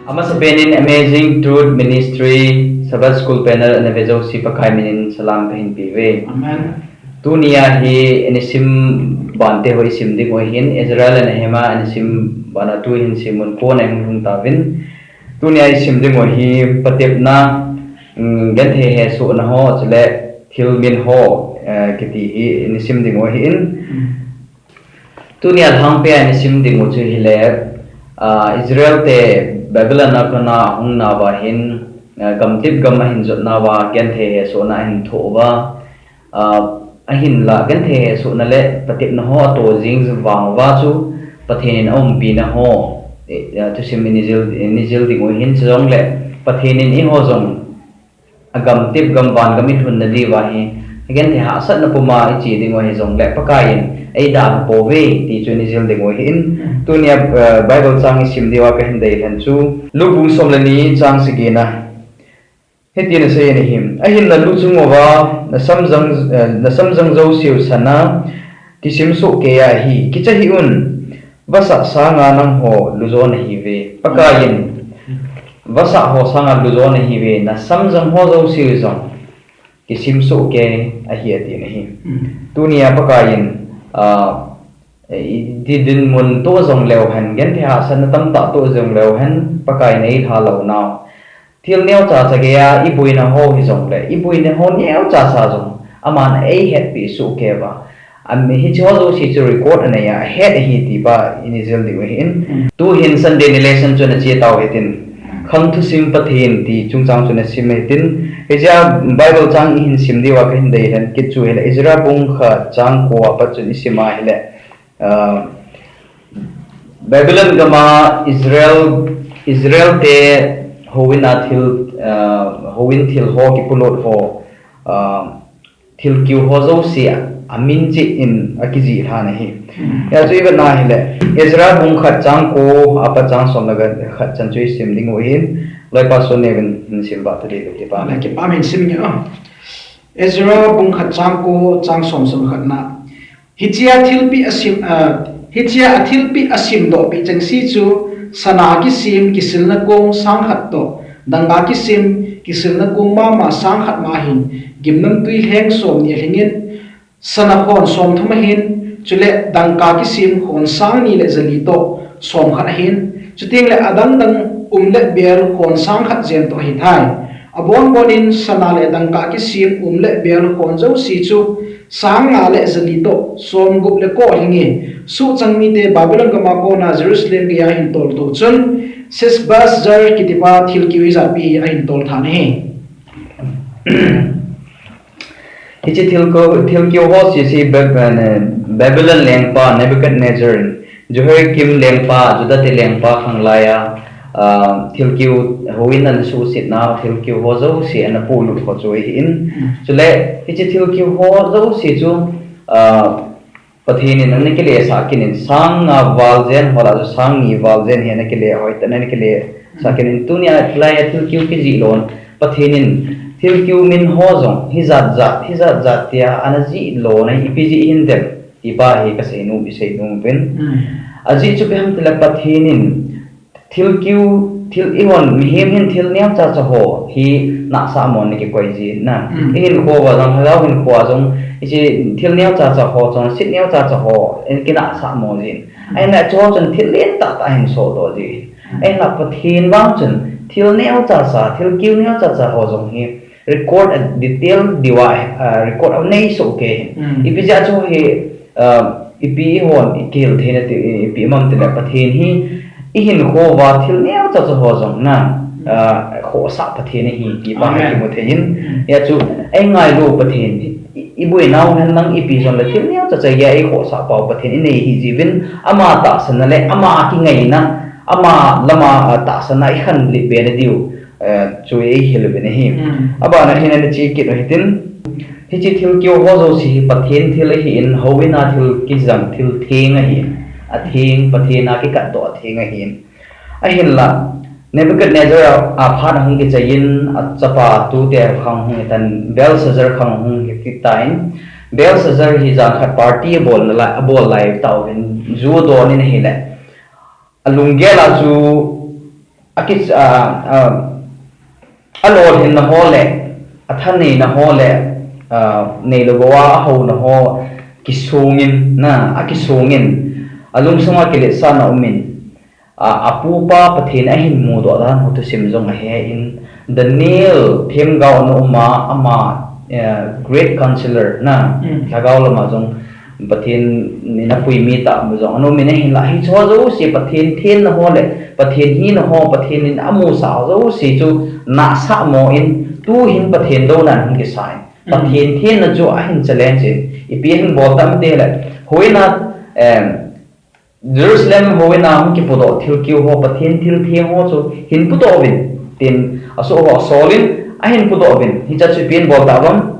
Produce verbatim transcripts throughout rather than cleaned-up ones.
Amasapen in Amazing Truth Ministry Sabbath School panel ana ve jouse Pakai min in salam kahin pe uve. Amen. Tunia hi inisim bante ho isim ding u ahin, Ezra le Nehemiah inisim bana tu hin simun kona ihung lhung tauvin. Tunia isim ding u hi patepna, um, genthei hesohna ho, chule thil min ho, eh, kiti hi inisim ding u ahin. Mm. Tunia lhangpia inisim ding u chu hile, ah, Israel te Babylon a kona ahung nauva hin, ah, gamtep gam ahin jot nauva, genthei hesohna ahin thoh uva, ah, ahinla genthei hesohna le patepna ho ato jing vang uva chu Pathen in aumpina ho, eh, ah, thusim inijil, inijil ding u hin, chujongle Pathen in eiho jong agamtep gam vangam ilhunna diuva hi, agenthei hahsatna puma iche ding u hijongle Pakai in eidalha pouve ti chu inijil ding u ahin. Tunia, eh, Bible chang isim diuva kahin deilhen chu Luke bung som le ni chang sagi na. Hitin asei in ahi. Ahinla lu chung uva, nasam jang, eh, nasam jang jouseu sana kisim soh kei ahi, kicha hih un, vasah sanga nangho lujo nahiuve. Pakai in, vasah ho sanga lujo nahiuve, nasam jang ho jouseu jong kisim soh kei ahi, atin ahi. Mm. Tunia Pakai in, ah, eh, i dinmun toh jong leu hen, genthei hahsatna tamtah toh jong leu hen, Pakai in eilha lou nau. Thil neocha cha geiya iboina ho hijongle, iboina ho neocha cha jong aman eihetpi soh kei uva. Am, hiche ho jouse chu record anei a, ahet ahi ti pa inijil diu ahin. Mm. Tuhin Sunday ni lesson chu nache tau hitin. Khang thusim Pathen ti chungchang chu nasim hitin. Hichea Bible chang ihin sim diuva kahin deilhen kit chu hile, Ezra bung khat chang ko a pat chun isim a hile. Ah, Babylon gama Israel, Israel te houin a thil, ah, houin thil ho kipuilut ho, ah, thil kiu ho jouse amin cheh in akijih lhan ahi. Hmm. Hia chu ivet na hile, Ezra bung khat chang ko a pat chang som le khat chan chu isim ding u ahin, Loipa Sonneo vin hin sim ba ta ding u ti pa. Le kipa min sim nge o. Ezra bung khat chang ko chang som som khat na. Hichea thilpeh asim, ah, hichea athilpeh asimdohpeh chengse chu sana kisim kisilna kong sang khat toh, dangka kisim kisilna kong mama sang khat ma ahin, gimnamtui lheng som ni alhingin, sana khon som thum ahin, chule dangka kisim khon sang ni le jali toh som khat ahin, chutengle adangdang um le bel khon sang khat jen toh ahitai. Abonbon in sana le dangka kisim um le bel khon jouse chu sang nga le jali toh som gup le ko alhinge. Suhchang mite Babylon gama kona Jerusalem geiya ahin toltoh chun, Sheshbazzar kitipa thilkiu ijatpi ahin toltha ahi. Hiche thilkiu, thilkiu ho jouse Bab-, eh, Babylon lengpa Nebuchadnezzar in Jehoiakim lengpa, Juda te lengpa khang laiya, ah, thilkiu houin ana suhsetna, thilkiu ho jouse ana puilut ho chu ahin. Hmm. Chule, hiche thilkiu ho jouse chu, ah, Pathen in ana kilesah kit in, sang nga val jen ho lah a chu sang ni val jen hi ana kile, hoitah in ana kilesah kit in, tunia laiya thilkiu kijih lon, Pathen in thilkiu min ho jong hijat jat, hijat jat tia ana jih lon ahi, ipi jeh hin dem. Ti pa hi kasei nom, isei nom uvin. Mm. Ajeh chu ipi ham itile Pathen in thilkiu, thil ihon, mihem hin thil neocha cha ho hi nahsah mo ana kikoi jin na. Mm. Ihinkho uva jong, Lhagao hinkho a jong, hiche thil neocha cha ho, chonset neocha cha ho, ana kinahsah mo jin. Mm. Ahinla chu ho chun thil lentah tah ahin sohdoh jin. Mm. Ahinla Pathen vang chun thil neocha cha, thilkiu neocha cha ho jong hi record a detail diuva, ah, record anei soh kei. Hmm. Ipi jeh a chu hi, ah, ipi ihon ikihil theina ti, ipi ham itile Pathen hi ihinkho uva thil neocha cha ho jong na, ah, khohsah Pathen ahi ti pa hi kimu thei in. Hmm. Hia chu eingailu Pathen hi, i, iboinau henlang ipi jongle thil neocha cha geiya eikhohsah pau Pathen inei ahi jeh uvin, ama tahsanna le ama kingaina, ama lama, ah, tahsanna ikhanlet be na diu. Eh, chu eihil uvin ahi. Mm. Abana hin ana che kit u hitin, hiche thilkiu ho jouse hi Pathen thil ahin, houin a thil kijang, thil theng ahin, atheng, Pathen a kikatdoh atheng ahin. Ahinla, Nebuchadnezzar a, aphat ahung kichai in, achapa tute khang hung hitan, Belshazzar khang hung hi kit tan, Belshazzar hi jan khat party abol nalai, abol lai tauvin, ju adon in ahile. Alunggel a chu a ki, a, a, a lolhinna ho le, a thaneina ho le, a, neilou bou a, a houna ho, kisungin, na, a kisungin, a lungsung a kiletsahna umin, a, a pupa Pathen a hin mudoh dan ho thusim jong ahe in, Daniel themgao na um a, ama, eh, great counselor na, Mm. lhagao lama jong Pathen in a puimi tah jong, a nom in ahin la, hiche ho jouse, Pathen thenna ho le, Pathen hina ho, Pathen in a musah ho jouse chu nahsah mo in, tu hin Pathen douna in hung kisah in. Mm. Pathen thenna chu ahin challenge in, ipi ahin bol tam ti le, hoina, em, Jerusalem hoina hung kipudoh thilkeu ho, Pathen thiltheng ho chu hin pudoh uvin, tin a soh ho a sol in, ahin pudoh uvin, hiche chu ipi ahin bol ta uvem,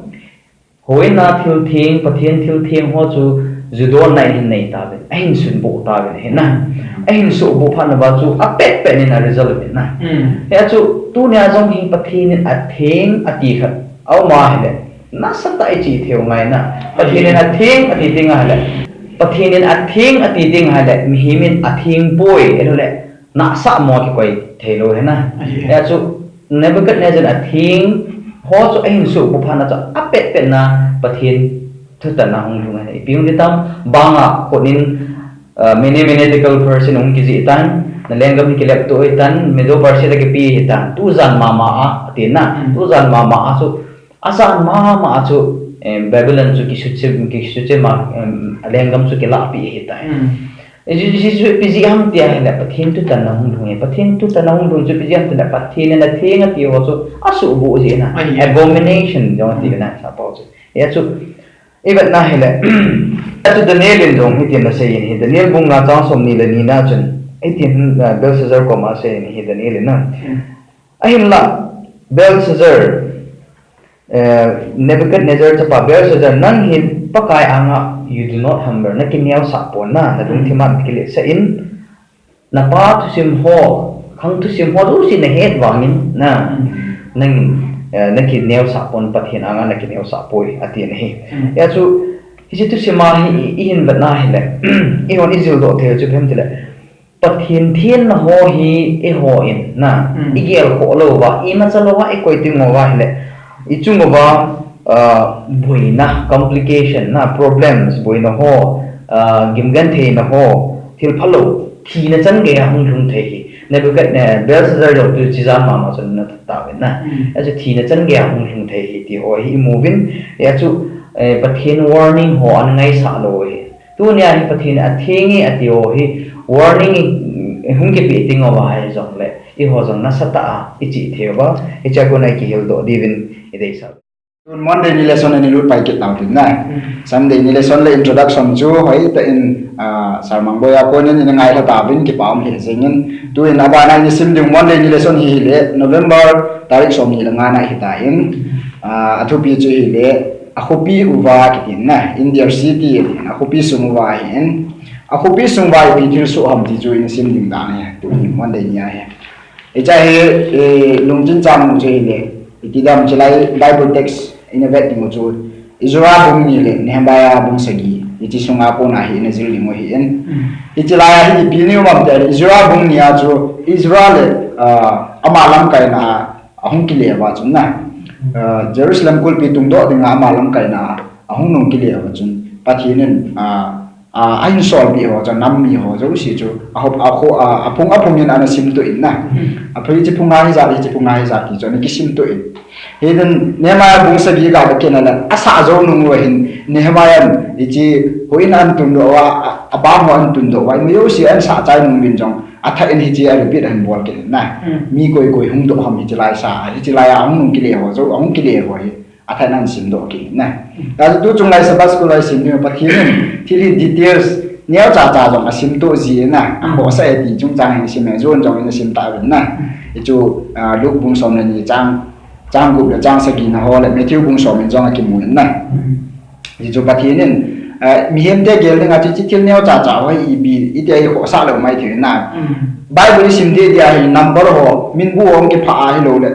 Hoina thiltheng, Pathen thiltheng ho chu judonna in hin nei tauvin, ahin suhboh tauvin ahi na. Ahin suhboh phat na uva chu apet pet in a result ahi na. Mm. Hia chu tunia jong hi Pathen in atheng ati khat a um a ahile, nasatah a iche thei u ngai na. Pathen in atheng ati teng ahile, Pathen in atheng ati teng ahile, mihem in atheng poi, ahile, nahsah mo kikoi thei lou ahi na. Ahi. Hia chu Nebuchadnezzar in atheng ho chu ahin suhboh phat na chu apet pet na Pathen thutanna hung lhung ahi. Ipi hung ti tam, banga khut in, uh, mene mene tekel upharsin hung kijih tan, na lenggam hi kilep to hitan, Medo Persia toh kipe hitan, tujan mama a, ati na, Mm. tujan mama a chu Ajan mama a chu, em, Babylon chu kisuche, kisuche ma, em, a lenggam chu kilahpeh ahitai. Mm. Ji, ji, ji chu ipi jeh ham ti ahile, Pathen thutanna hung lhung e, Pathen thutanna hung lhung chu ipi jeh ham ti le, Pathen in atheng ati ho chu asuhboh jeh na, Ahi. abomination jong ati Mm. na, sa pau chu. Hia chu, i vet na ahile, hia chu Daniel in jong hitin asei in ahi, Daniel bung nga chang somni le ni na chun, hitin, uh, Belshazzar koma asei in ahi, Daniel in na. Mm. Ahinla, Belshazzar, eh, Nebuchadnezzar chapa Belshazzar, nang hi Pakai anga you do not humble, na kineosah pon na, na lungthim a na kiletsah in, na pa thusim ho, khang thusim ho jouse na het vangin na, Mm. nang, eh, na kineosah pon, Pathen anga na kineosah poi, ati na ahi. Mm. Hia chu, hiche thusim a hi, i, i hin vet na ahile, eihon i jildoh thei chu ipi ham ti le, Pathen thenna ho hi eiho in na, Mm. i gelkhoh lou uva, imacha lou uva, i koi teng uva ahile, i chung uva, ah, boina, complication na, problems, boina ho, ah, gimgentheina ho, thil phalou, thina chan gei a hung lhung thei hi. Nebuchadnezzar, Belshazzar jong chu chijan mama chun ana that tauvin na. Mm. Achu thina chan gei a hung lhung thei hi ti ho hi i mu uvin, achu, eh, Pathen warning ho ana ngaisah lou hi. Tunia hi Pathen in atheng e ati ho hi warning i hung kipeh teng uva ahi jongle, eiho jong nasatah a i chih thei uva, hichea kona i kihildoh diuvin i deisah. Tun Monday ni lesson a i lut pai kit tau tin na. Mm. Sunday ni lesson le introduction chu hoitah in, ah, Sir Mangboi a konin i ngailha tauvin kipa um lheh jengin. Tuin abana i sim ding Monday ni lesson hi hile November tarik somni le nga na ahitan. Ah, athupi chu hile, a khopi uva kitin na, in their city, a khopi sung uva ahin. A khopi sung uva ipi thil soh ham ti chu i sim ding dan ahi, tuni Monday ni ahi. Hiche hi, eh, lungchin chang u chu hile, iti dam chulai Bible text i na vet ding u chu, Ezra bung ni le Nehemiah bung sagi, hiche sunga kona hi i na jil ding u ahin. Mm. Hiche laiya hi ipi i mu ham ti le, Ezra bung ni a chu, Ezra le, ah, ama lamkaina a, ahung kile uva chun na. Ah, Jerusalem kulpi tungdoh dinga ama lamkaina a, ahung nung kile uva chun. Pathen in, ah, ah, ahin solpeh ho chu, nam mi ho jouse chu, a hop, a kho, ah, aphung, aphung in ana simtoh in na. Mm. Aphung hiche phunga hijat, hiche phunga hijat ti chu ana kisimtoh in. Hitin Nehemiah bung sagi ga vet kit na le, asah jou nung uva hin, Nehemiah in, hiche houin a ana tundoh uva, a, abang ho ana tundoh uva, ima jouse ana sah chai nung uvin jong, athah in hiche a repeat ahin bol kit in na. Mm. Mi koi koi hung doh ham hiche lai sa, hiche laiya ahung nung kile ho, jo ahung kile ho hi, athah in ana simdoh kit in na. Mm. Tua chu tuchung lai Sabbath school lai sim ding, Pathen in, thil hi details, neocha cha jong asimtoh ji in na, Mm. akhohsah e ti chungchang hin sim e, jon jong in asim tauvin na. Mm. Hichu, ah, Luke bung som le ni chang, chang gup le chang sagi na ho le Matthew bung som in jong akimu in na. Mm. Hichu Pathen in, eh, mihemte gel dinga chu hiche thil neocha cha ho hi ipi, iti a i khohsah lou maithei na. Mm. Bible i sim ding dia hi number ho, minbu ho hung kiphah ahilou le.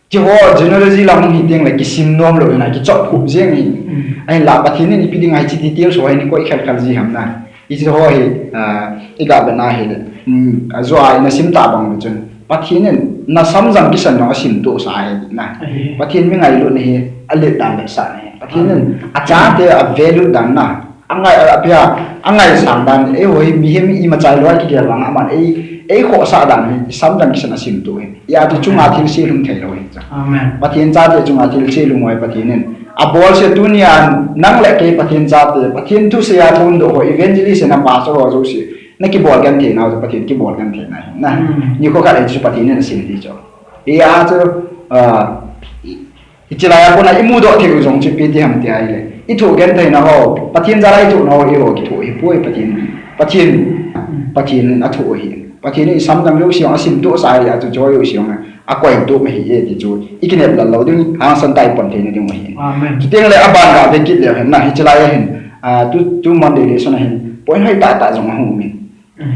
Hiche ho genealogy lang hung hi teng le kisim nom lou in a kichop khup jeng in. Mm. Ahinla Pathen in ipi dinga hiche details ho hi ana koi khel khel ji ham na. Hiche ho hi, ah, i ga vet na hile. Mm, ajo a i na sim tah bang le chun. Pathen in na samjang kisan jong asimtoh sa ahi na. Ahi. Pathen mi ngailutna hi alet dan vetsahna ahi. Pathen in achate a value dan na. Angai, a, apia, angaisang dan, eiho hi mihem imacha lou a kigel vang aman, ei, eikhohsah dan hi, samjang kisan asimtoh ahi. Hijeh chun chunga thilse lhung thei lou ahi. Amen. Pathen chate chunga thilse lhung uva Pathen in. Abolse tunia nang le kei Pathen chate, Pathen thusei a thondoh ho, evangelist le pastor ho jouse. Na kibol genthei nau chu Pathen kibol genthei na ahi na. Hmm. Nikho khat le chu Pathen in asim ding chu. Hijeh chun, ah, i, hiche laiya kona imudoh thei u jong chu ipi ti ham ti ahile. Ithoh genthei na ho, Pathen jal a ithoh na ho, eiho kithoh ahipoi Pathen. Pathen, hmm, Pathen in athoh ahi. Pathen in isamjang jouse jong asimtoh sa ahi, achu jouse jong akoi tup ahi e ti chu ikinep lal lou ding, hangsan tah a ipon theina ding ahi. Amen. Chuteng le aban gave kit leu hen na, hiche laiya hin, ah, tu, tu Monday lesson a hin, point hoitah tah jong ahung um in. Mm.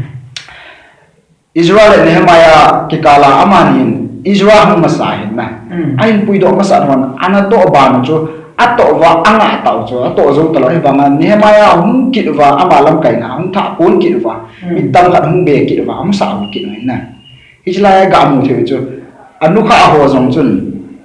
Ezra le Nehemiah kikah a amani hin, Ezra hung masa ahin na. Mm. Ahin puidoh masat hon, ana toh ban u chu, atoh uva, angah tau chu, atoh jou talou, hivang a Nehemiah hung kit uva, ama lamkaina, hung thah pon kit uva, mm, mi tamkhat hung be kit uva, amusa hung kit uva ahin na. Hiche laiya gamu thei u chu, anukhah ho jong chun,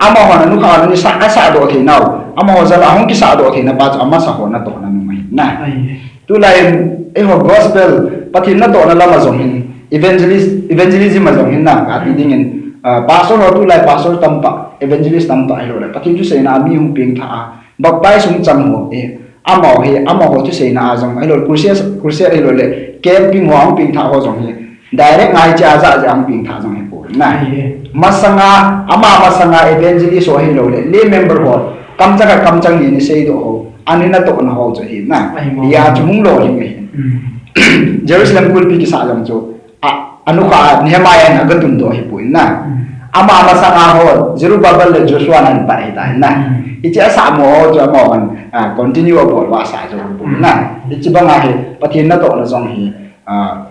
amahon anukhah ho ni sa, asahdoh thei nau, amaho jal a hung kisahdoh theina pa chu, amasa ho natohna nom ahi na. Ahi. Tulai in, eiho gospel, Pathen natohna lam a jong hin, evangelist, evangelism a jong hin na, kati ding in, ah, pastor ho tulai, pastor tamtah, evangelist tamtah ahilou le, Pathen thuseina a mi hung pengthah a, baptize hung chang ho, eh, amaho hi, amaho thuseina a jong, ahilou le, crusade, crusade ahilou le, camping ho hung pengthah ho jong hi, direct ngai cha ja ja hung pengthah jong ahipoi na. Ahi. Masanga, ama masanga evangelist ho ahilou le, lay member ho, kamchang khat kamchang ni ni seidoh ho, ani natohna ho chu ahi na. Ahi mo. Hijeh chun hung lolhing ahi. Mm. Jerusalem kulpi kisah jong chu, a, anukhah Nehemiah in aga tundoh ahipoi na. Mm. Ama masanga ho, Zerubbabel le Joshua in ahin pat ahitai na. Mm. Hiche asah mo ho chu amahon, ah, continue abol uva asah jou ahipoi na. Mm. Hiche banga hi, Pathen natohna jong hi, ah,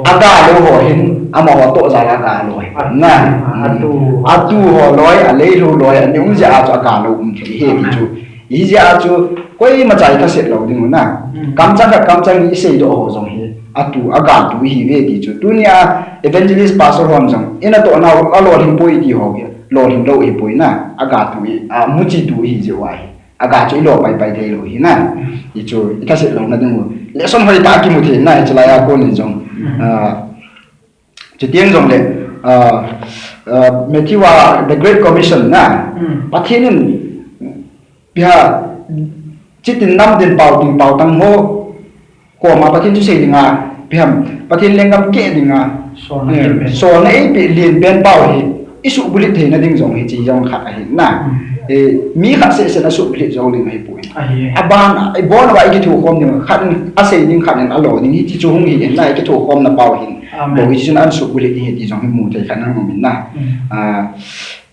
aga lou ho hin, amaho toh jal a aga lou ahi. Na. Ah, atu. Atu ho loi, aleilou loi, ani um jeh a chu aga lou um thei ahi ti chu. Hijeh a chu, koimacha ithaset lou ding u na. Mm. Kamchang khat kamchang ni iseidoh ho jong hi, atu, aga tu ihiuve ti chu. Tunia evangelist pastor hon jong, inatohna u alolhing poi ti ho hi, lolhing lou ahipoi na. Aga tu i, amuchi tu ihi jeh uva hi. Aga chu ilo paipai thei lou ahi na. Mm. Hichu, ithaset louna ding u. Lesson hoitah kimu thei na, hiche laiya kon in jong. Mm. Ah, Chuteng jongle, ah, ah, Matthew a The Great Commission na. Mm. Pathen in, ipi ham, chitin namtin pao ting pao tang ho, koma Pathen thusei dinga, ipi ham, Pathen lenggam keh dinga, solna, eh, eipeh, solna eipeh lenpen pao hi, isuhbulhit theina ding jong hiche jong khat ahi na. Mm. Eh, mi khat seh seh in asuhbulhit jou ding ahipoi. Ahi. Aban, ibon uva ikithokhom ding, khat in asei ding, khat in alo ding, hiche chu hung hi in na, ikithokhomna pao hin. Amen. Bou hiche chun asuhbulhit ding ahi ti jong hi mu thei khat in hung um in na. Mm. Ah,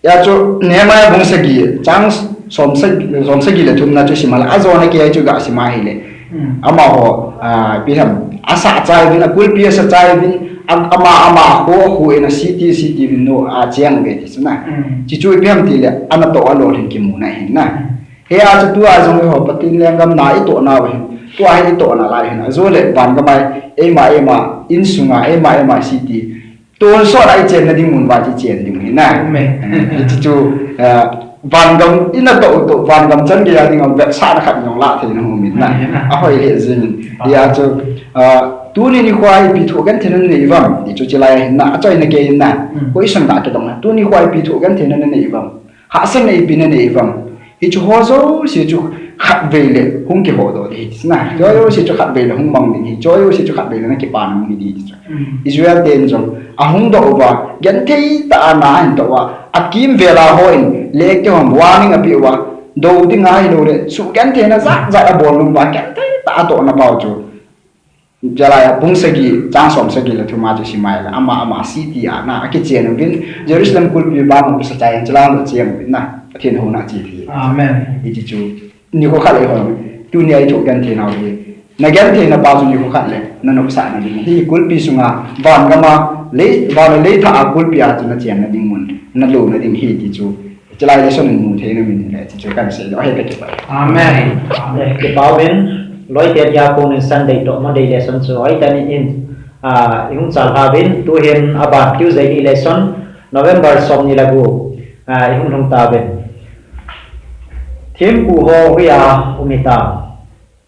hijeh chun Nehemiah bung sagi, chang som sagi, som sagi le thumna chu sim a le, ajona kei chu ga sim a ahile. Mm. Amaho, ah, ipi ham, asah chai uvin, akulpi asah chai uvin, a, ama, ama, kho, kho in a city, city uvin no, acheng uve ti chu na. Mm. Hichu ipi ham tile, anatoh alolhing kimuna ahi na. Mm. Hijeh chun tua jong eiho Pathen lenggam na itohna uva hin, tua hi itohna lai hin, ajole vangam a, eima, eima, insunga, eima, eima city, tonsot a ichenna ding mun uva chu ichen ding ahi na. Amen. Eh, hichu chu, eh, vangam, inatoh toh, vangam chan geiya dinga vetsahna khat jong lah theina hung um in na. Amen. Ahoi lheh jeng in. Hijeh chun, eh, tuni nikho a ipi thu gentheina nanei uvem, ti chu hiche laiya hin na, achoina kei in na. Mm. Question tah kidong na. Tuni nikho a ipi thu gentheina nanei uvem. Hahsatna ipi nanei uvem. Hichu ho jouse chu khatvei le hung kihodoh ding ahi na. Jouse chu khatvei le hung mang ding ahi. Jouse chu khatvei le nakipana hung hi ding ahi chu. Mm. Israel ten jong ahung doh uva, genthei tah a na ahin toh uva, akimvel a hon, leh kihom warning apeh uva, dou ding ahilou le, suhgentheina jat jat abol nom uva, genthei tah a atohna pao chu. Hiche laiya bung sagi, chang som sagi le thum a chu sim a ahile, ama, ama city a na, akichen uvin, Jerusalem kulpi bang u pasal chai in, hiche lang le cheng uvin na, Pathen houna che thei. Amen. Hiche chu, nikho khat le hon, tunia ithoh genthei nau hi, nagentheina pa chu nikho khat le, nanopsahna ding, hi kulpi sunga, vangam a, lei, van le lei thah a kulpi a chu nachenna ding mun, nalouna ding ahi ti chu, Chulai lesson in mu thei nom in le, hiche chu kahin seidoh ahi, kakipah e. Amen. Amen. Kipah uvin, loite dia kon in Sunday toh Monday lesson chu hoitah in, ah, ihung chal lha uvin, tuhin aban Tuesday ni lesson, November som ni le gup, ah, i hung lhung tauvin. Thempu ho hoiya um hitam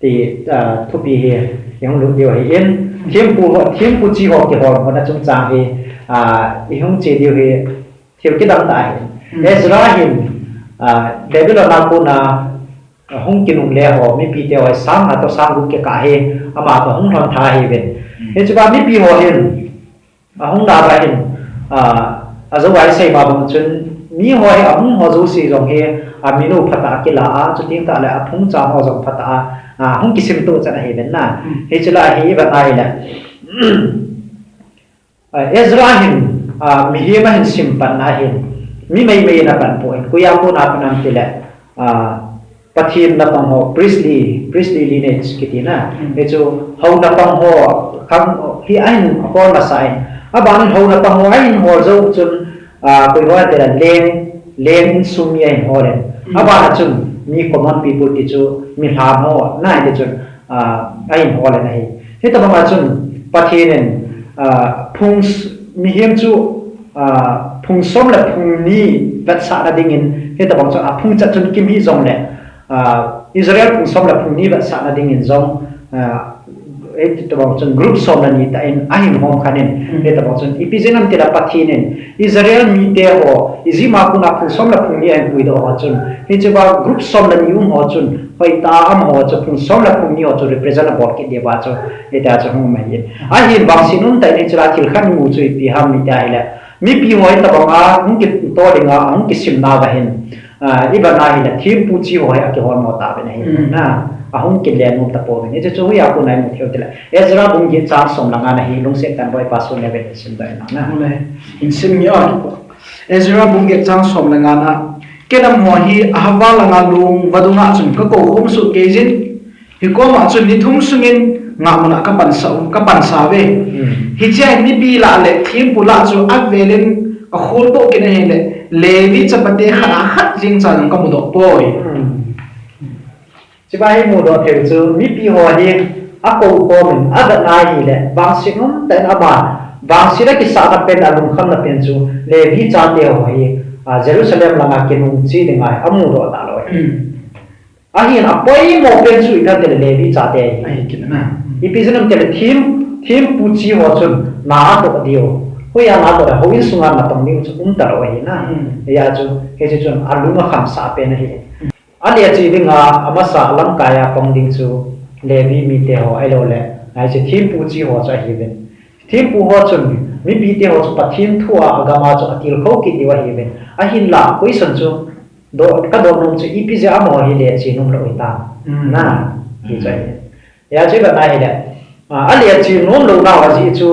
ti, ah, thupi hi i hung lut diu ahin. Thempu ho, thempu chi ho kihol hon a chungchang hi, ah, i hung che diu hi thil kidang tah ahi. Hmm. Ezra hin, ah, Babylon a kona, ah, hung kinungle ho, mipite ho, sang nga toh sang gup kikah hi, ama toh hung lhon tha ahiuvin. Hmm. Hiche a mipi ho hin, ahung na ba hin, ah, ajou a isei ma bang chun, mi ho hi ahung ho jouse jong hi, ah, minu phatah a kila a, chuteng tah le aphung cham ho jong phatah a, ah, hung kisim toh chan ahiuvin na. Hmm. Hiche lai hi i vet na hile. Ah, Ezra hin, ah, mihem ahin sim pan na hin, mi meimei in apan poi, koiya kona pan ham tile, ah, Pathen napang ho, priestly, priestly lineage kiti na. Hmm. Hichu hou napang ho, khang hi ahin hol masa in. Aban in hou napang ho ahin hol jou chun, ah, koi ho tile leng, leng insung mi ahin hol in. Hmm. Aban a chun mi common people ti chu mi lham ho, na ti chun, ah, ahin hol in ahi. Hitabang a chun Pathen in, ah, phung s-, mihem chu, ah, phung som le phung ni vetsahna dingin, hitabang chun, ah, phung chat chun kim hi jong le, ah, Israel phung som le phung ni vetsahna dingin jong, ah, hitabang chun group som le ni tah in ahin hom khan in, hmm, hitabang chun ipi jeh ham tile Pathen in Israel mite ho, Egypt a kona phung som le phung ni ahin puidoh ho chun, hiche a group som le ni um ho chun, hoitah a amaho chu phung som le phung ni ho chu represent abol kit diu a chu, hitia chu hung um ahi. Ahin vangset umtah in hiche a thil khat imu chu ipi ham iti ahile, mipi ho hitabang a hung kitoh ding a, hung kisim nauva hin, ah, i vet na hile thempu chi ho hi akihol mo tauvin ahi. Hmm. Na, ahung kile nom tapouvin. Hiche chu hoiya kona imu thei u tile, Ezra bung get chang som le nga na hi lungset tah in boi pa Sonneo in simdoh in na. Hung le, in sim nge a. Ezra bung get chang som le nga na, Ken amaho hi Ahava langa long vadung a chun kakou khom soh kei jin, hikoma chun ni thum sungin ngahmun a kapansa u, kapansa uve. Hmm. Hichea hin mipi lah le thempu lah chu avelin kakhol toh kit in ahile, Levi chapate khat a khat jeng cha jong kamudoh poi. Hmm. Hiche a hi mudoh thei chu, mipi ho hi akou khom in, avet na hile, vangset umtah in ama, vangset a kisahna pen, alungkhamna pen chu, Levi chate ho hi, ah, Jerusalem langa kinung che ding a amudoh talou ahi. Hmm. Ahin apoimo pen chu ipi ham tile Levi chate ahi. Ahi kit na. Ipi jeh ham tile them, thempu chi ho chun na atoh diu. Hoiya na atoh le, houin sunga natong diu chu umtalou ahi na. Hmm. Hijeh a chu, hiche chun alung akhamsah pen ahi. Aleche dinga, amasa lamkai a pang ding chu Levi mite ho ahilouleh, hiche thempu chi ho chu ahiuvin. Thempu ho chun, mipite ho chu Pathen thu a agam a chu atilkhou kit diu ahiuvin. Ahinla, question chu, doh, kadoh nom chu ipi jeh a amaho hi leche nom lou hitam. Hmm. Na, ti chu ahi. Hijeh chun ivet na hile, ah, aleche nom lou nau ajeh chu,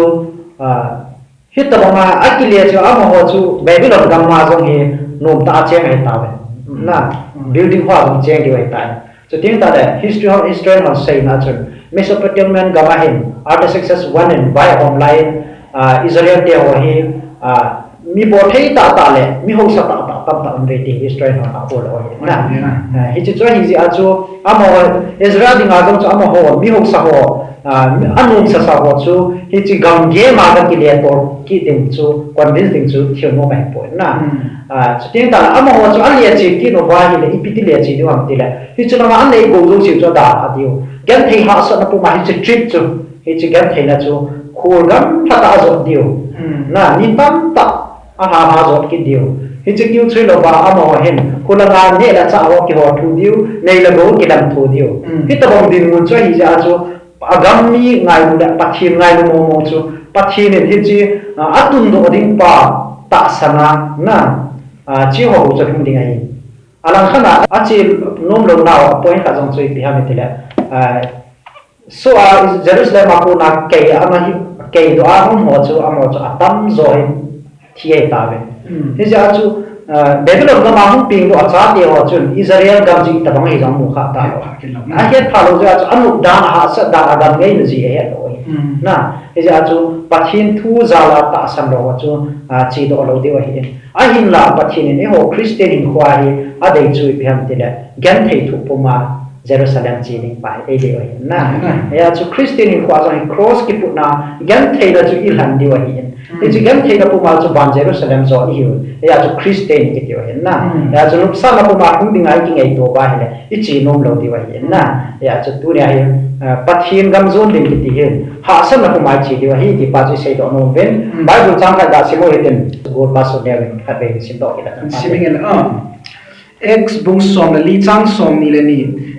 ah, hitabang a, akile chu amaho chu Babylon gam a jong hi nomtah a cheng ahi tauve. Na, hmm, building hoa jong cheng diu ahi tai. Chuteng tah le, history ho, historian hon seina chun, Mesopotamian gam a hin, Artaxerxes one in vai ahom lai in, ah, Israel te ho hi, ah, mi bolthei tahtah le, mi hausa tahtah tamtah um uve ti historian hon abol u ahi. Na, hmm, ah, hiche chu ahi jeh a chu, amaho, Ezra dinga jong chu amaho, mi hausa ho, ah, anomsa sa ho chu, hiche gam gem a gakile tol kit ding chu, convince ding chu thil nom ahipoi na. Hmm. Ah, chuteng tah le amaho chu aleche kit uva ahile, ipi ti leche diu ham tile, hiche langa anei gou jouse chu adalha diu. Genthei hahsatna puma hiche trip chu, hiche gentheina chu, khol gamlha tah a ajot diu. Hmm. Na, ni tamtah alha lha jot kit diu. Hiche kiu chu hilouva amaho hin, khulanga neh le chah ho kihothu diu, nei le gou kidemthu diu. Hmm. Hitabang dinmun chu ahi jeh a chu, agam mi ngailu le Pathen ngailu mong mong chu, Pathen in hiche, ah, atundoh ding pa tahsan a, na, ah, hiche ho chu hung ding ahi. Alangkhat a, ache nom lou nau a point khat jong chu ipi ham itile, ah, so a Jerusalem a kona kei ama hi, keidoh a um ho chu, amaho chu atamjo hi thi ahi tauve. Hmm. Hijeh a chu, ah, Babylon gam a hung pengdoh a chate ho chun Israel gam chu itobang ahi jong amu kha talou. Ahet kha lou. Ahet kha lou jeh a chu anop dan, ahahsat dan, agam ngeina jeh ahet lou ahi. Hmm. Na, hijeh a chu Pathen thu jal a tahsan lou ho chu, ah, chedoh lou diu ahi. Ahinla Pathen in eiho Christian hinkho a hi adei chu ipi ham itile, genthei thoh puma Jerusalem che ding pa hi eidei u ahi na. Hijeh chun Christian hinkho a jong hi cross kiputna gentheina chu ilhen diu ahi. Hichu gentheina puma chu van Jerusalem jo ihiu. Hijeh chun Christian kitiu ahi na. Hijeh chun nopsahna puma hung dinga ikingaito uva ahile iche nom lou diu ahi na. Hijeh chun tunia hi, ah, Pathen gam jon ding kiti hi hahsatna puma iche diu ahi ti pa chu iseidoh nom uvin. Bible chang khat ga sim u hitin. Gol pa su neo in khatvei simdoh kit a. Sim inge le, ah. Acts bung som le li chang somni le ni.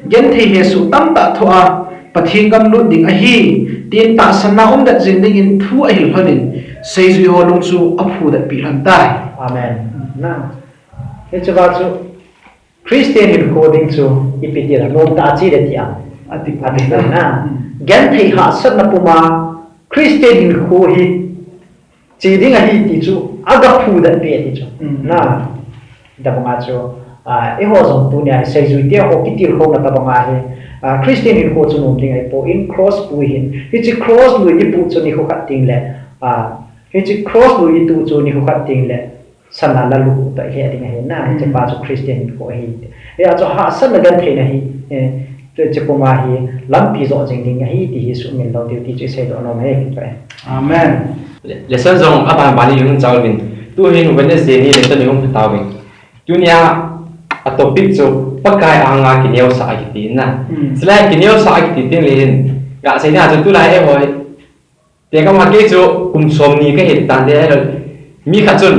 Genthei hesoh tamtah thoh a, Pathen gam lut ding ahi, tin tahsanna umdet jing dingin thu ahil lhonin, seijui ho lung chu aphudet peh lhon tai. Amen. Na. Hiche va chu Christian hinkho ding chu ipi ti la, nomtah a che le ti a. Ati, ati na. Genthei hahsatna puma Christian hinkho hi che ding ahi ti chu, aga phudet peh ti chu. Na, tabanga chu, ah, eiho jong tunia hi seijuite ho kitilkhouna tabanga hi, ah, Christian hinkho chu nom ding ahipoi, cross pui hin. Hiche cross lui ipu chu nikho khat teng le, ah, hiche cross lui itu chu nikho khat teng le, sana lalu ta ihet ding ahi na, hiche pa chu Christian hinkho ahi. Hijeh chun hahsatna gentheina hi, eh, Chu, chu puma hi lampi jo jing ding ahi ti hi sumil lou diu ti chu iseidoh nom e, kin chu e. Amen. Le-, lesson jong aban ban in hung chal uvin. Tuhin Wednesday ni lesson ni hung pha tauvin. Tunia a topic chu Pakai anga kineosah akiti na. Hmm. Chulai kineosah akiti teng le hin. Gasei na chu tulai eiho hi Te kama kei chu kum somni kahi tante, mi khat chun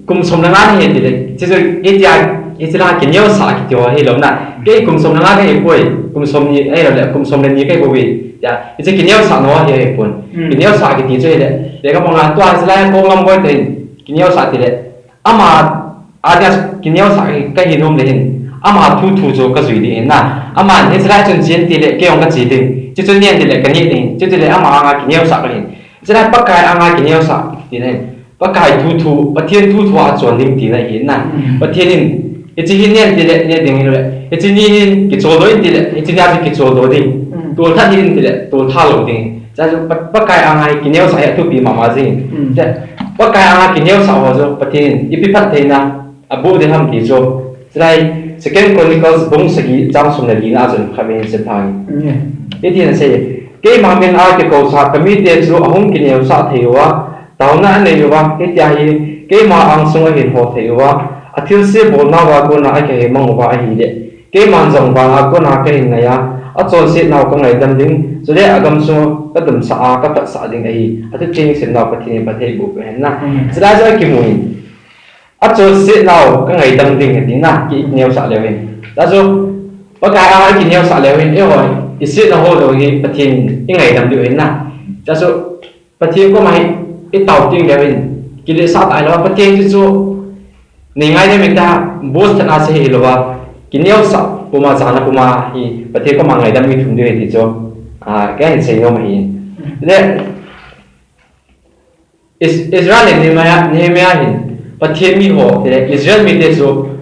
kum som le nga nahi tile, hiche chu, hitia, hiche la kineosah kiti ho hilou na. Kei kum som le nga kahi poi, kum somni, ahilou le, kum som le ni kahi poi, tia, hiche kineosah na hi ahipon. Hmm. Kineosah kiti chu hile, te kama nga tua hiche la ko ngam boi te, kineosah tile, Ama, adia kineosah kahi nom le hin, ama thuthu chu kajui ding ahi na. Ama hiche lai chun chen tile, kei jong kache ding. Hiche chun nen tile, kane ding. Hiche tile, ama anga kineosah kahi. Hiche lai Pakai anga kineosah, ti na. Pakai thuthu, Pathen thuthu a chon ding tina ahi na. Hmm. Pathen in, hiche hi nen tile, ne ding hilou le. Hiche ni hin, kichol doh in tile, hiche ni a chu kichol doh ding. Hmm. Tolthat in tile, tolthat lou ding. Chua chu Pa-, Pakai anga hi kineosah hi athupi mama jing. Mm. Chua, Pakai anga kineosah ho chu Pathen in ipi phattheina aboh ding ham ti chu. Chulai Second Chronicles bung sagi chang som le li na a chun khatvei hin sim tang. Mm. Hitin asei, keima min a kikousah kamite chu ahung kineosah thei uva, taona anei uva, hitia hi keima angsung ahin ho thei uva, athilse bolnauva kona akihei mang uva ahile, Keiman jong vanga kona kahin ngai a, achonset nau kangaidam ding, chule agam sung kadamsah a kaphatsah ding ahi, athu ching sim nau Pathen in phatthei boh peh hen na. Amen. Chulai chu akimu in, achonset nau kangaidam ding ati na, kineosah leu hin. Chua chu, Pakai a kineosah leu hin, eiho, isetna ho jong hi Pathen in ingaidam diu ahi na. Chua chu, Pathen koma hi itao teng leu hin, kiletsah tah lou, Pathen chu chu, nei ngaidam in ta, boss tah a sei hilou va, kineosah puma, chana puma hi, Pathen koma ngaidam i thum diu ahi ti chu, a, kahin sei nom ahi. Le, Is-, Israel le Nehemiah, Nehemiah hin, Pathen mi ho, le Israel mite chu,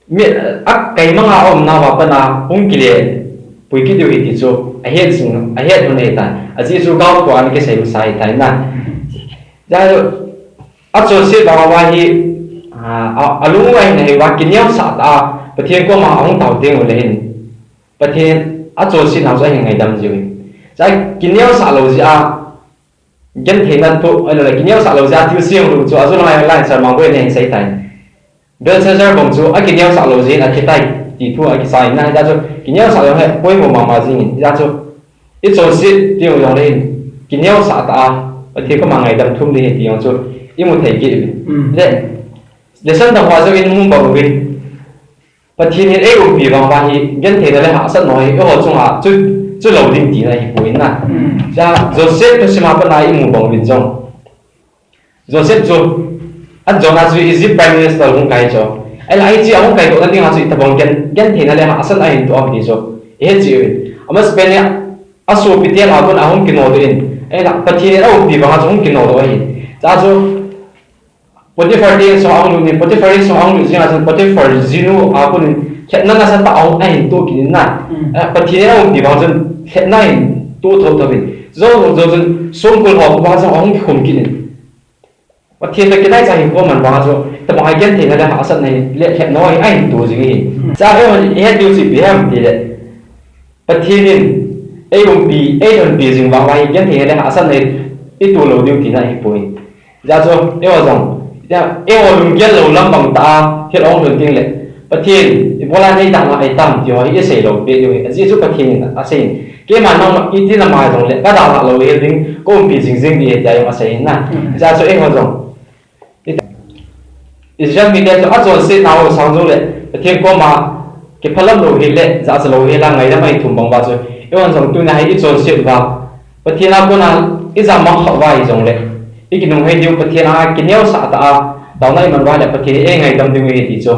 Mi, a, keima a umna uva pat a hung kile pui kit diu ahi ti chu ahet jing, ahet lhon ahitai. Ajeh chu gaokhoa ana kisei masa ahitai na. Chua chu, achonset vang uva hi, a, a, alung uva hin ahi uva kineosah tah a Pathen koma ahung tao teng u le hin, Pathen achonset nau chu ahin ngaidam jiu ahi. Chua kineosah lou jeh a, Gentheina thu, ahilou le, kineosah lou jeh a thilse hung lut chu, ajou lang a lai Sermon boi in ahin sei tai. Belshazzar bang chu, akineosah lou jeh in athi tai, ti thu akisei in, hijeh chun, kineosah jong hi, poimo mama jing in, hijeh chun, ichonset, ti jong le hin, kineosah tah a, Pathen koma ngaidam thum ding ahi, ti jong chu, imu thei kit uvin. Mm. Le, Lesson dang ho jong in mu bang uvin. Pathen in eiumpi vang uva hi, gentheina le hahsatna hi, eiho chunga chu, chu lou ding tina ahipoi na. Hmm. Chua Joseph thusim a pat a imu bang uvin jong. Joseph chu, a jong a chu Egypt Prime Minister hung kai chu. Ahileh hiche a hung kai dohna dinga chu itobang gen, gentheina le hahsatna ahin toh ham ti chu. Ihet cheh uvin. Amasapen in, asopite lah a kon ahung kinodoh in. Ahileh Pathen in aumpi vang a chu hung kinodoh ahi. Chua chu, Potiphar te insung a ahung lut in, Potiphar insung a ahung lut jing a chun Potiphar jinu a kon in lhepna nasatah a ahung, ahin toh kit in na. Mm. Eh, Pathen in aumpi vang chun lhepna ahin toh thotho in. Jou, jou chun songkul ho vang chun ahung kikhum kit in. Pathen toh kinaicha hinkho man vang chun Tabang a gentheina le hahsatna hi le lhep noi a hin tu jing hi. Cha eiho het diu chu ipi ham ti le, Pathen in ei umpi, ei lhonpi jing vang uva hi gentheina le hahsatna hi i tu lou diu tina hi poi. Hijeh chun eiho jong, eiho lunggel lou lam bang tah a thil ahung lhun teng le, Pathen ibola nei dahna ahi tam ti ho hi i sei lou peh diu hi. Ajeh chu Pathen in asei in, keiman nangma iti nama jong le ka dalha lou hel ding, ka umpi jing jing ding ahi tia jong asei in na. Hijeh chun eiho jong Israel mite chu achonsetna ho sang jong le, Pathen koma kiphalam lou hel le, jachat lou hel a ngaidam ahi thum bang uva chu, eiho jong tuna hi i chonset uva, Pathen a kona i jam mang kha uva hi jong le, i kinunghei diu Pathen a kineosah tah a taona i man uva le Pathen in ei ngaidam diu ahi ti chu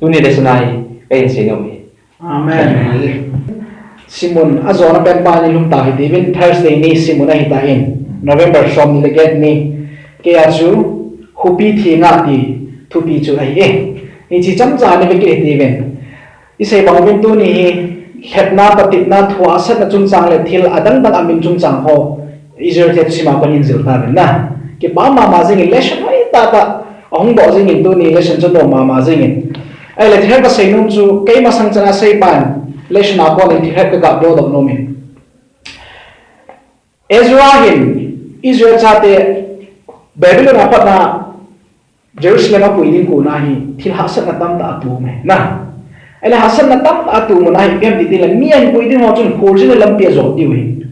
tuni lesson a hi ka hin sei nom hi. Amen. Simun ajona pen pa ni lhum ta hi tivin, Thursday ni simun ahi tan, November som ni le get ni. Kei a chu Khopi Thenga ti thupi chu ahi e. Hiche chomcha ni ve kit hi tivin. I sei bang uvin tuni hi lhepna, patepna, thu hahsatna chungchang le thil adang dang a min chungchang ho Israel te thusim a kon hin jil ta uvin na. Kipa mama jing in, lesson hoitah tah ahung doh jing in, tuni lesson chu nom mama jing in. Ahile thil ka sei nom chu kei masang chan a seipan lesson a kon in thil ka ga doh doh nom in. Ezra hin Israel chate Babylon a pat na Jerusalem a pui ding kona hi thil hahsatna tamtah atom e na. Ahile hahsatna tamtah atom u na hi ipi ham ti teng le, mi ahin pui ding ho chun kholjin lampi ajot diu ahi.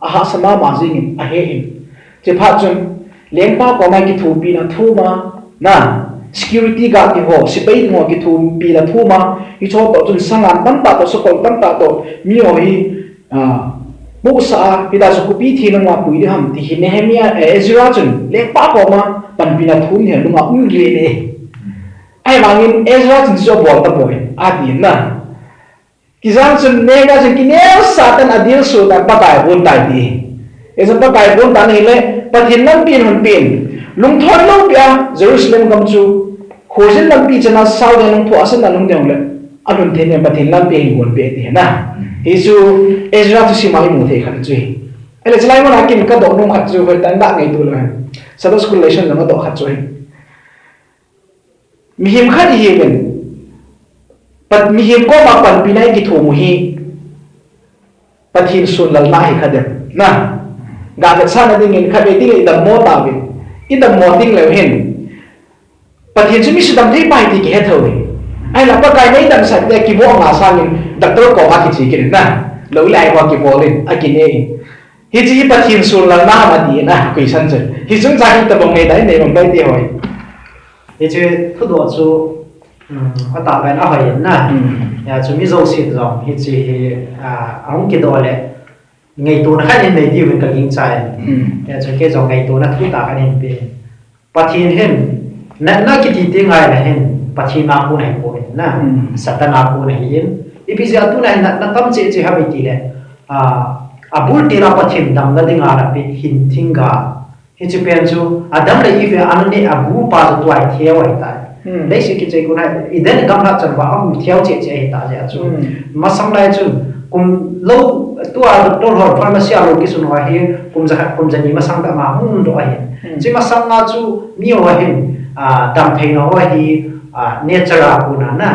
Ahahsa mama jing in, ahe in. Chuphat chun lengpa koma kithopina athum a na, security guard ti ho, sepai ding ho kithopina athum a, hiche toh chun sangan tamtah toh, sakol tamtah toh, mi ho hi Ah, Moses a, hita chu khopi theng nangma pui ding ham ti hi Nehemiah, eh, Ezra chun lengpa koma panpina thum hi lunga um gel e. Ahivangin Ezra chun chu abol tapoi, ati na. Kijang chun Nehemiah chun kineosah tah in adilsu tah in Pakai bon tai ti. Hichun Pakai bon tah in ahile, Pathen lampi in hon pen. Lungthoi lou pi a, Jerusalem gam chu, kholjin lampi chan a sao ding, lungthim a san a lhung ding le. Alhun thei nem Pathen lampi hin gon peh ti na. Hichu Ezra thusim a imu thei khat chu hi. Ahile chulai mun a kin ka doh nom khat chu hoitah in ga ngaito lou hen. Sabbath school lesson jong ka doh khat chu hi. Mihem khat ihiuvin. Pat mihem koma panpina ikithum u hi. Pathen sunlalna ahi kha dem. Na. Ga vetsahna dingin khatvei ding idammo tauvin. Idammo ding leu hen. Pathen chu mi sudam thei pa ahi ti kihe thou ahi. Ahinla Pakai in eidamsah te kimo nga sangin doctor koma kiche kit in na. Lou le ai ho kibol in, akine in. Hiche hi Pathen sunlalna ham ati in a, question chu. Hiche chungchang hi itobang ngaidam nei bang bai ti hoi. Hiche thudoh chu, um, atahbeh in ahoi in na. Hmm. Hijeh chun mi jousen jong hiche hi, ah, ahung kidoh le. Ngaitona khat in nei diuvin ka gingchai. Hmm. Hijeh chun kei jong ngaitona thutah khat in pe. Pathen hin, natna kiti teng ahile hin, Pathen a kon ahipoi na. Hmm. Satan a kon ahin. Ipi jeh a tuna hin natna tam cheh cheh ham itile, ah, abul til a Pathen damna dinga ana pe hin thingga. Hiche pen chu Adam le Eve ana neh a bu pa chu tua hi theu ahitai. Hmm. Leiset kichai kon a Eden gamlha chan uva amu theu cheh cheh ahita jeh a chu. Hmm. Masang lai chun kum lou tua doctor ho pharmacy a lou kisun ho hi kum jakhat kum jani masang tah ma hung um doh ahi. Hmm. Hiche masang a chu mi ho hin, ah, dam theina ho hi, ah, nature a kon a na.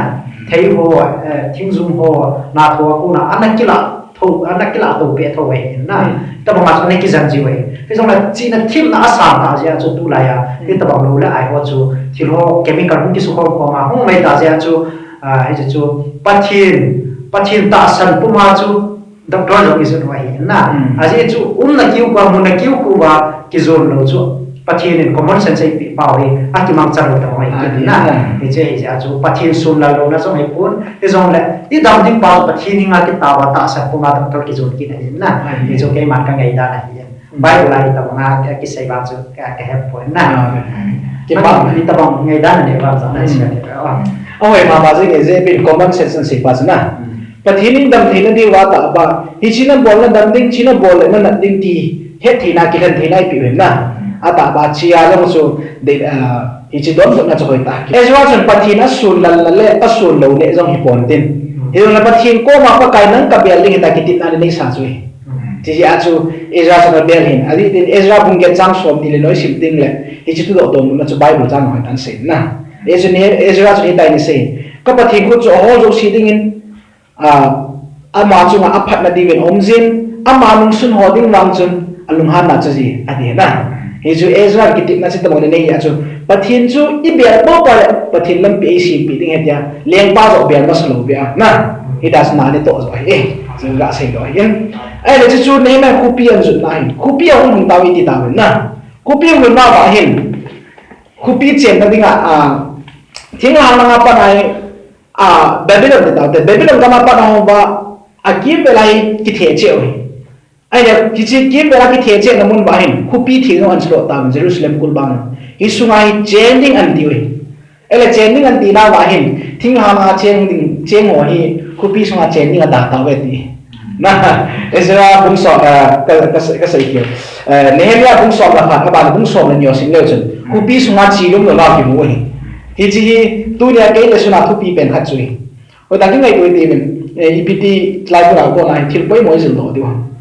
Thei ho, eh, thingjung ho, natho a kon a ana kilah thou, ana kilah thou peh thou ahi na. Hmm. Tobang a chu ana kijen jiu ahi. Hijongle chihna themna asang tah jeh a chu tulai a. Hmm. Hitobang lou le ai ho chu thil ho chemical hung kisukhom khom a hung um ahita jeh a chu, ah, hiche chu Pathen, Pathen tahsan puma chu doctor jong ijot u ahi na. Hmm. Ajeh chu umna kiu kua, muna kiu kua kijon lou chu Pathen in common sense eipeh pau hi, akimangcha lou tobang ahi kit in na. Ah, yeah. Hiche hi jeh a chu Pathen sunlal louna jong ahipon, hijongle, idam ding pa chu Pathen henga kitao a tahsan puma doctor kijon kit ahi na. Ah, yeah. Hichu keiman ka ngaidan ahi. Hmm. Bible a hitobang a, a kisei vang chu, ka, ka hepoi na. Ah, yeah. Kipah. Nang, hitobang ngaidan nanei vang jong na, hmm, sei a. Ah. Ahoi mama jing e, ijeh inem common sense in sei pa chu na. Hmm. Pathen in damtheina diuva atahbeh, hiche nabol nadam ding, hiche nabol le nanat ding ti, hettheina, kilhentheina eipeh u ahi na. Atahbeh chia jong chu, de, ah, hiche donbutna chu hoitah. Ezra chun Pathen asunlal le, asun lou le jong hipon tin. Hijongle Pathen koma Pakai nang kabel ding hita kitepna le neisa chu ahi. Hiche jeh a chu Ezra chun abel hin. Ajeh chu Ezra bung get chang som ni le noi sim ding le, hiche thudoh donbutna chu Bible chang hoitah in sei na. Ezra chun, Ezra chun hitia ana sei. Ka Pathen khut chu ahol jouse dingin, a, ama chunga aphatna diuvin aumjin, ama nungsun ho ding vang chun alunghanna chu ahi, ati na. Hichu Ezra kitepna chu tabang le nei a chu. Pathen chu ibel pouva le, Pathen lampi eisempeh ding ahi tia. Lengpa joh bel masa lou beh a, na. Hitia chu na natoh joh ahi, eh. Chu gasei lou ahi. Ahile chuchu Nehemiah khopi ajotna ahin. Khopi ahung lhung tauve iti tauvin na. Khopi ahung lhun nauva hin. Khopi chenna dinga, a, thinglhang langa pat ahi, a, Babylon ti taute. Babylon gam a pat ahung uva, akimvel a hi kithe cheh u ahi. Ahile, hiche kimvel a kithe chehna mun uva hin, khopi thil jong ana sudoh tauvin, Jerusalem kulbang. Hiche sunga hi chen ding ati u ahi. Ahile, chen ding ati nauva hin, thinglhang a cheng ding, cheng ho hi, khopi sunga chen ding ada tauve ti. Na, Ezra bung som, eh, ka, ka, kasei kit. Eh, Nehemiah bung som le khat, abana bung som le ni ho sim leu chun. Khopi sunga che lum lou na kimu u ahi. Hiche hi, tunia kei le suna thupi pen khat chu ahi. Hoitah kingaito iti uvin, eh, ipi ti lai pura kona hi thil poimo ijil doh diu ham.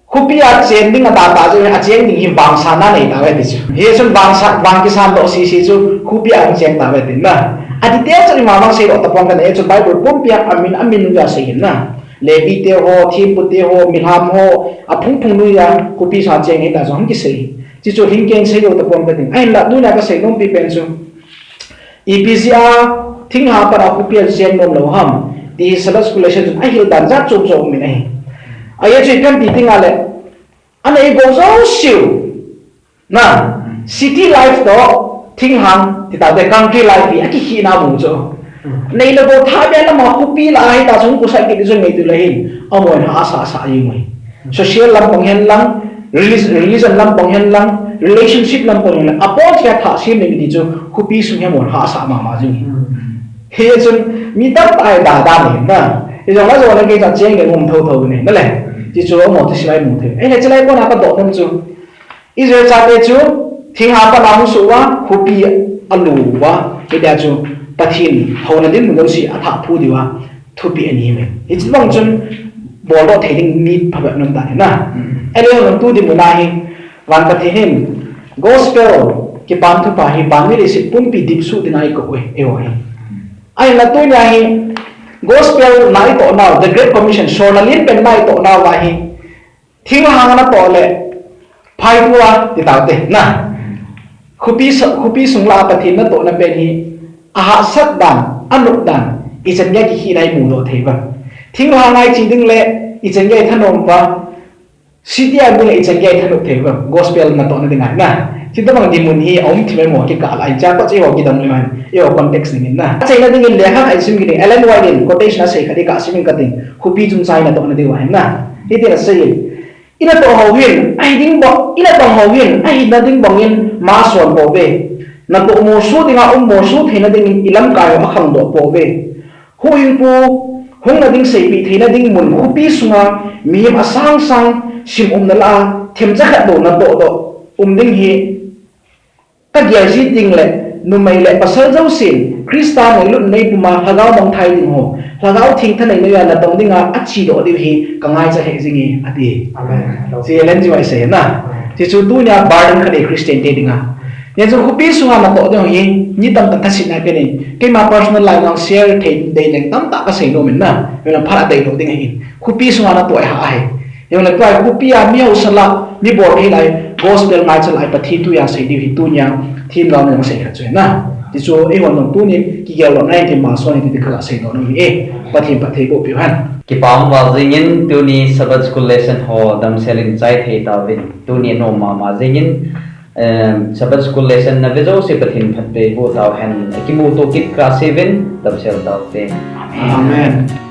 Khopi a chen ding ada tah jeh in acheng ding hi vangsan anei tauve ti chu. Hichun vangsan, vang kisan doh sese chu khopi a hung cheng tauve ti na. Adetail chu ima vang seidoh tapon kate, hichu Bible pumpi a amin, amin uva sei ahin na. Levi te ho, thempu te ho, milham ho, aphung phung noiya khopi sunga cheng ahitah jong hung kisei. Chuchu lhingkeng seidoh tapon kate. Ahinla tunia kasei nompi pen chu. Ipi jeh a thinglhang a pat a khopi a cheng nom lou ham, ti hi Sabbath school lesson chun ahil dan jat chom chom um in ahi. Ajeh chu ipi ham iti le, anei gou jouseu, na, city life toh thinglhang ti taute, country life hi akikhehna mu chu. Nei le gou thabeh lama khopi lah a hitah chu kosah kit ding chu ngaito le hin, amaho in hahsa sah jeng u ahi. Social lampang hen lang, relig-, religion lampang hen lang, relationship lampang hen lang, apot khat thah sem ding ti chu, khopi sung hi amaho hahsa mama jing. Hichun, mi tamtah hi ada dan ahi na. Hijongle jongle kei chang cheng ding um thotho ahi nale. Hichu amaho chu silai mu thei. Ahile chulai kona kadoh nom chu. Israel chate chu, thinglhang a pat a hung soh uva, khopi alu uva. Hitia chu, Pathen houna dinmun jouse athah phu diuva. Thupi ahi uve. Hiche bang chun boldoh thei ding mi phabep um tan ahi na. Mm. Ahile hung tu dinmun a hi, van Pathen in gospel Kipa Thupha hi vanmi leiset pumpi dipsuh dinga eikou u ahi. Ahinla tunia hi gospel na itoh nau, the Great Commission, sorna lenpen na itoh nauva hi, thinglhang a natoh le, phai tua, ti taute, na. Khopi sa-, khopi sung lah a Pathen natohna pen hi, ahahsat dan, anop dan, ichan gei a kikhehna imudoh thei uva. Thinglhang a iche ding le, ichan gei a ithanom uva. City a ding le ichan gei a ithanop thei uva. Gospel natohna dinga, na. Hitabang dinmun hi, aum thim e mo, kikah lai, cha ko che ho kidang le man. Eiho context dingin, na. Achaina dingin lekha khat isim kit ding, Ellen White in quotation asei khat hi kasim inge kati. Khopi chungchang a natohna diuva hin, na. Hitin asei in. Inatoh hou hin, ahi ding bang, inatoh hou hin, ahina ding bangin mason pouve. Natoh moso dinga um moso theina dingin ilamkai ho akhangdoh pouve. Huhhingpu, hungna ding seipeh theina ding mun khopi sunga, mihem asang sang, sim umna lah a, themcha khat bou natoh doh, um ding hi, Kagel ji ding le, numei le pasal jousen, Christa ngailut nei puma, lhagao mangthai ding ho, lhagao thengtha nei noiya natong dinga, achedoh diu hi, kangaicha lheh jinge, ati. Amen. Hiche Ellen G. White sei na. Amen. Hichu tunia burden khat ahi Christian te dinga. Hichu khopi sunga natoh ding hi, mi tamtah thasetna apen e. Keima personal life nang share thei dei leng tamtah kasei nom in na. Hijongle phat a deilou ding ahi. Khopi sunga natoh ahi. Hijongle tua hi khopi a mi hausa lah, mi bol thei lah, gospel ngaicha lah, Pathen thu a sei diu hi tunia, themgao na jong sei khat chu ahi na. Hichu, eihon jong tuni, kigel lou nai ti mason hi ti kaga seidoh nom ahi e, Pathen phatthei boh piu hen. Kipa um val jingin, tuni Sabbath School lesson ho damsel in chai thei tauvin, tuni nom mama jingin, em, Sabbath School lesson na ve jouse Pathen phatthei boh tauhen, kimuto kit kaseuvin, damsel taute. Amen. Amen.